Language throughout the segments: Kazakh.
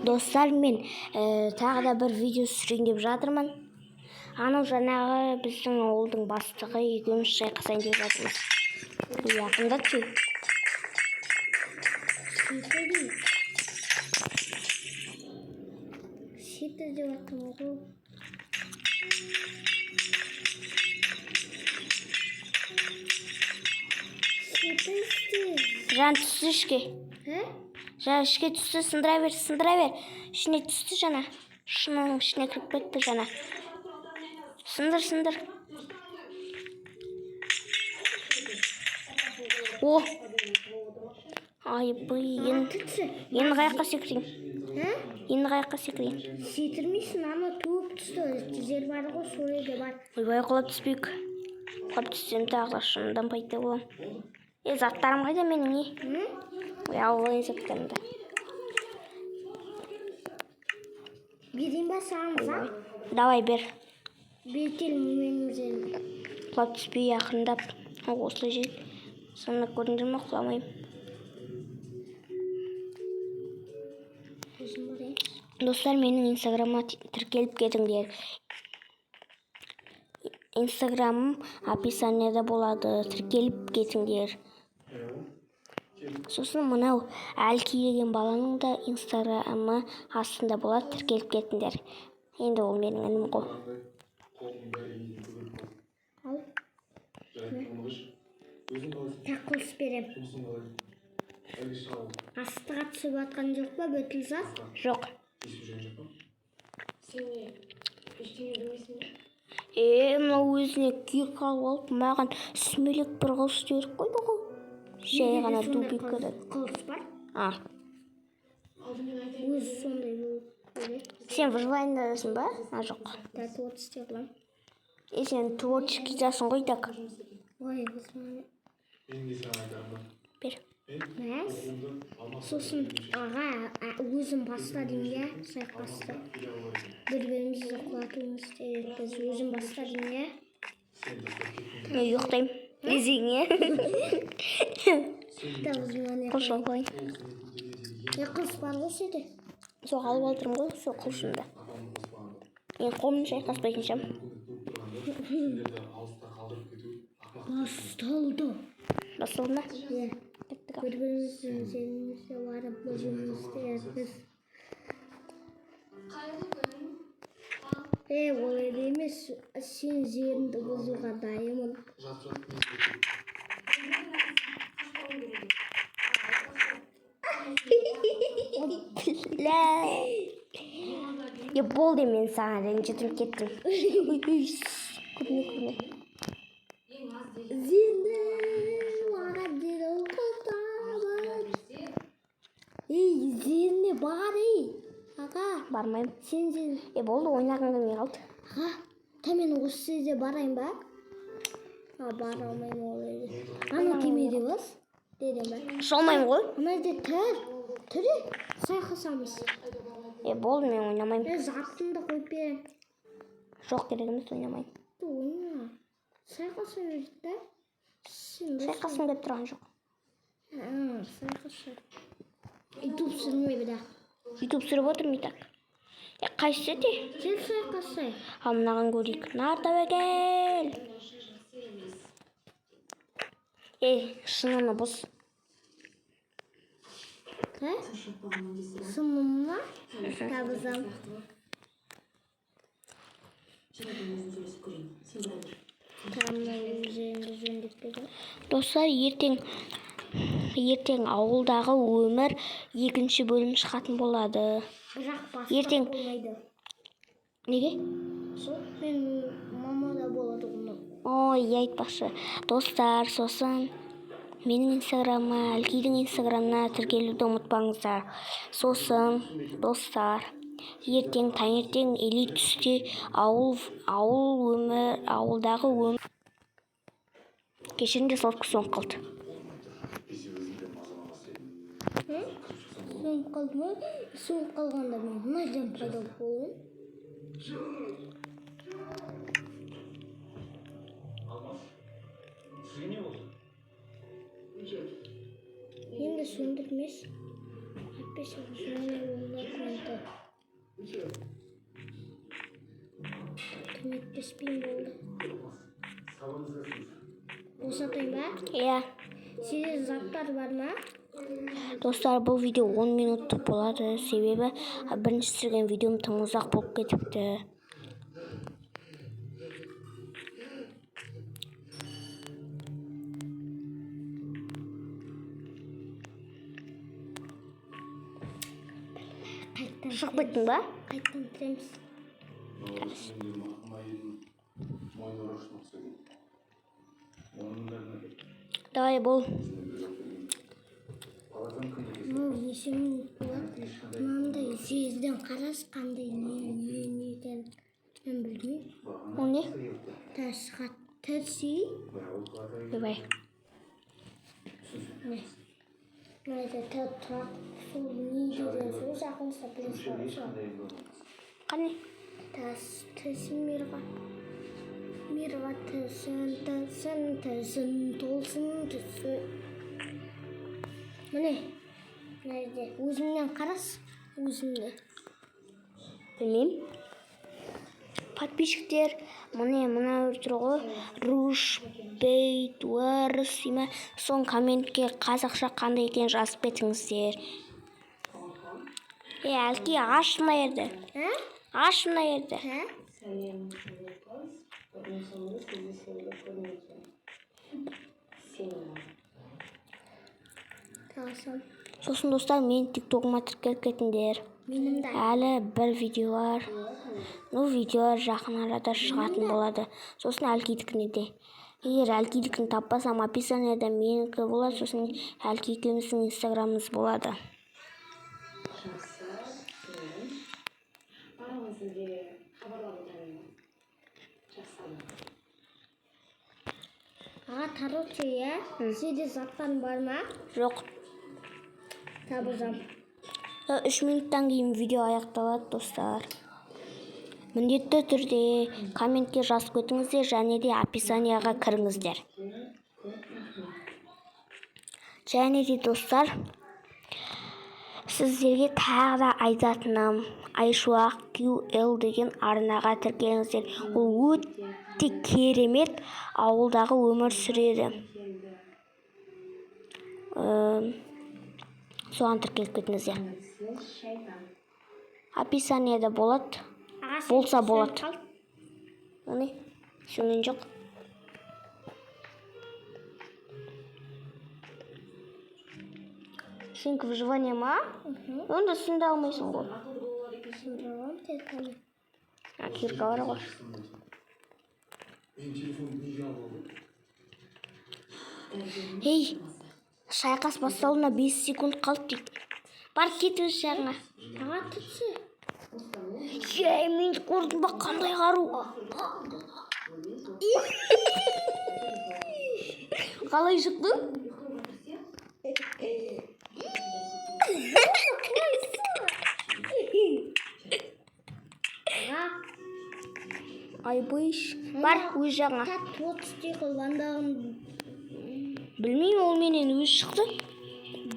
Достар, мен тағы да бір видео түсірейін деп жатырмын. Анау жаңағы біздің ауылдың бастығы екеуміз шайқасайын деп жатырмыз. Жақында түсу. Ситі. Ситі деп жатырмын ғой. Ситі істе. Жан түсті ішке. Ә? Жан ішке түсті, сындыра бер, сындыра бер. Ішіне түсті жаңа. Шының ішіне кіріп кетті жаңа. Сындыр, сындыр. О! Айбый, енді, Түсі. енді қаяққа секірейін? Ә? Енді қаяққа секірейін? Секірмейсің, ана туып түсті. Жер бар ғой, сол жерге бар. Ойбай, құлап түспейік. Құлап түссем тағы да шындан пайда боламын. Е, заттарым қайда менің, не? М? Ой, алып алайын заттарымды. Берейін ба саған зат? Давай, бер. Бетел менің жерім. Құлап түспей ақырындап. О, осылай жел. Сонда көрдіңдер ме, құламаймын. Өзім барайын. Достар, менің инстаграмыма тіркеліп кетіңдер. Инстаграмым описанияда болады. Тіркеліп кетіңдер. Сосын мынау Әлки деген баланың да инстаграмы астында болады. Тіркеліп кетіңдер. Енді ол менің інім ғой. Ал. Так қосып берем. Астыға түсіп жатқан жоқ па бүйтіл зат? Жоқ. Сен ештеңе білмейсің бе? Е, мынау өзіне күйік алып алып, маған сүмелек бір қылыш жіберіп қойды ғой. Жай ғана дубикадан. Қылыш бар. А, Өзі сондай болып береді. сен выживаниедасың ба? А, жоқ. Да, творческий қыламын. Е, сен творческийдасың ғой, так. Ой, осыны. Бер. Мәс. Сосын аға, өзім баста деймін иә, шайқасты. Бір-бірімізді құлатуымыз керек. Біз өзім баста деймін иә. Мен ұйықтаймын. Десең, е? Да, өзім Қылыш алып алайын. Не қылыш бар ғой сенде? Сол алып отырмын ғой, сол қылышымды. Мен қолыммен шайқаспайтын шығармын. Басталды. Басталды ма? Иә. Кеттік ал. Бір-біріміздің жерімізге барып бұзуымыз керекпіз. Е, олай емес. Сен жеріңді бұзуға дайынмын. Ля. Е, болды, мен саған ренжітіп кеттім. Ой, ой, көрме, көрме. Зені маған дереу қосамын. Ей, зеріне бар, ей. Аға, Бармаймын. сен зер. Е, болды, ойнағым келмей қалды. Аға, та мен осы жерде барайын ба? А, бара алмаймын ол жерде. Ана кемеде бас? Дедім ба? Ұша алмаймын ғой. Ана жерде тұр. Тұр, е, шайқасамыз. Е, болды, мен ойнамаймын. Е, затымды қойып беремін. Жоқ, керек емес, ойнамаймын. Ойна. Шайқаса берді да. Сен дос- Шайқасқым келіп тұрған жоқ. А, шайқаса. Ютуб түсірмей бірақ. Ютуб түсіріп отырмын и так. Е, қайсысы де? Сен шайқасай. Ал мынаған көрейік. Нар тәуекел. Ей, шыныны бұз. Ә? Сымым ма? Табызам. Тамам өзенді жөндеп беремін. Достар, ертең ауылдағы өмір екінші бөлім шығатын болады. Бірақ бастап Ертең. болмайды. Неге? Сол мен мамада болады оны. Ой, айтпақшы. Достар, сосын менің инстаграмыма, Әлкидің инстаграмына тіркелуді ұмытпаңыздар. Сосын, достар, ертең таңертең или түсте ауыл өмір, ауылдағы өмір. Кешіріңдер, сотка соңып қалды. Сөніп қалды ма? Сөніп қалғанда мен мына жерден пайда боламын. Алмас, сізге не болды? Енді сөндірмес. Әйтпесе өзіме болады енді. Көмектеспеймін, болды. Босатайын ба? Иә. Сенде заттар бар ма? Достар, бұл видео 10 минуттық болады, себебі бірінші түсірген видеом тым ұзақ болып кетіпті. Қайттан Шығып кеттің ба? Қайттан кіреміз. Давай, бол. Мынау неше минут болады? Мынандай жерден қарашы, қандай не не екенін мен білмеймін. Ол не? Тас шығады. Тірси. Давай. Не? Мына төр тұрақ, сол не деген сөз, ақылса білесің ғой. Қане? Тас тірсін мирға. Мирға тірсін, тірсін, тірсін, толсын, тірсін. Міне, мына жерде өзімнен қарас, өзімде. Білмеймін. Подписчиктер, міне, мына тұр ғой, Руш Бейт Уэрс дей ма, соны комментке қазақша қандай екенін жазып кетіңіздер. Е, Әлки, аш мына жерді. Ә? Аш мына жерді. Ә? Сәлем, қыз. Бұрын-соңды кездесуді көрмеген. Сенің. Тағасам. Сосын, достар, менің тиктогыма тіркеліп кетіңдер. Менің де. Әлі бір видео бар. Ну, видео жақын арада шығатын болады. Сосын Әлкидікіне де. Егер Әлкидікін таппасам, описанияда менікі болады, сосын Әлки екеуміздің инстаграмымыз болады. Жақсы, сенің. Барлығын сізге хабарлап отырамын. Жақсы. Аға, короче, иә? Сенде заттарың бар ма? Жоқ. Табызам. 3 минуттан кейін видео аяқталады, достар. Міндетті түрде комментке жазып кетіңіздер және де описанияға кіріңіздер. Және де, достар, сіздерге тағы да айтатыным, Айшуақ QL деген арнаға тіркеліңіздер. Ол өте керемет ауылдағы өмір сүреді. Соған тіркеліп кетіңіздер. Сіз шайтан. Описаниеда болады. Аға, сен Болса сен болады. қал. Ол не? Сөнген жоқ. Сенікі выживание ма? Онда сен де алмайсың ғой. Сындырған тек. А, кирка бар ғой. Менің телефонымды неге алып алдың? Ей, шайқас басталуына 5 секунд қалды дейді. Бар, кет өз жағыңа. Аға, түтсі. Ей, мен көрдің ба, қандай қару? Қалай шықты? Аға, Айбыш. Бар, өз жағыңа. тат 30 қылғандағын. Білмеймін, ол менен өзі шықты.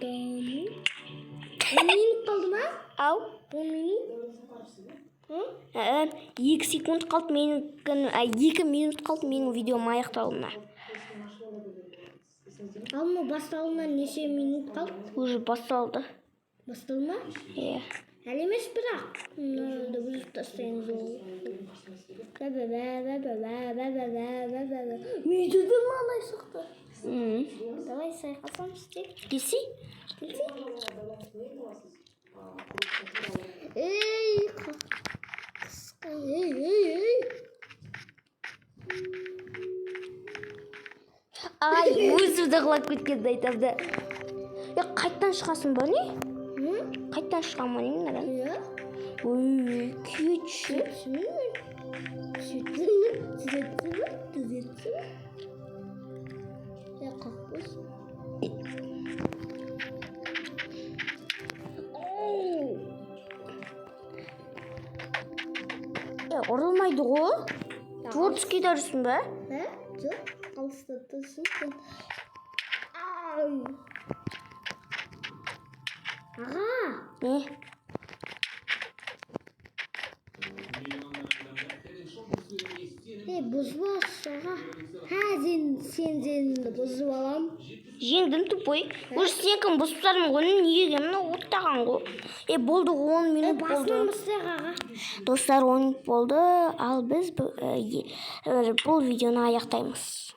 Даму. 10 минут қалды ма? Ау. 10 минут. Hı? 2 секунд қалды менің, 2 минут қалды менің видеом аяқталуына. Ал мынау басталуына неше минут қалды? Уже басталды. Басталды ма? Иә. Әлі емес бірақ. Мынаны бұзып тастаймыз ол. Бә бә бә бә бә бә бә бә бә бә бә бә. Үйде де мынандай шықты. Давай сайқасамыз тек. Келсей. Ей, қысқа, ей, ей, ей. Ай, өзімді құлап кеткенді айтамын да. Е, қайттан шығасың ба, не? Hı? Қайттан шығамын ба, не мынадан? Иә. Ой, кетші. Түсінемін. Түзетсің, түзетсің, түзетсің. Е, қақпас. Оу. Е, ұрылмайды ғой. Творческий да жүрсің ба? Ә? Жоқ, алыста тұрсың сен. Ай. Аға. Не? Ей, бұзбас, аға. Ха, сен сенімді бұзып алам. Жеңдім, тупой. Уже сенікін бұзып тастадым ғой. Неге мынау оттаған ғой? Е, болды, 10 минут болды. Басынан бастайық, аға. Достар, 10 минут болды. Ал біз бұл видеоны аяқтаймыз.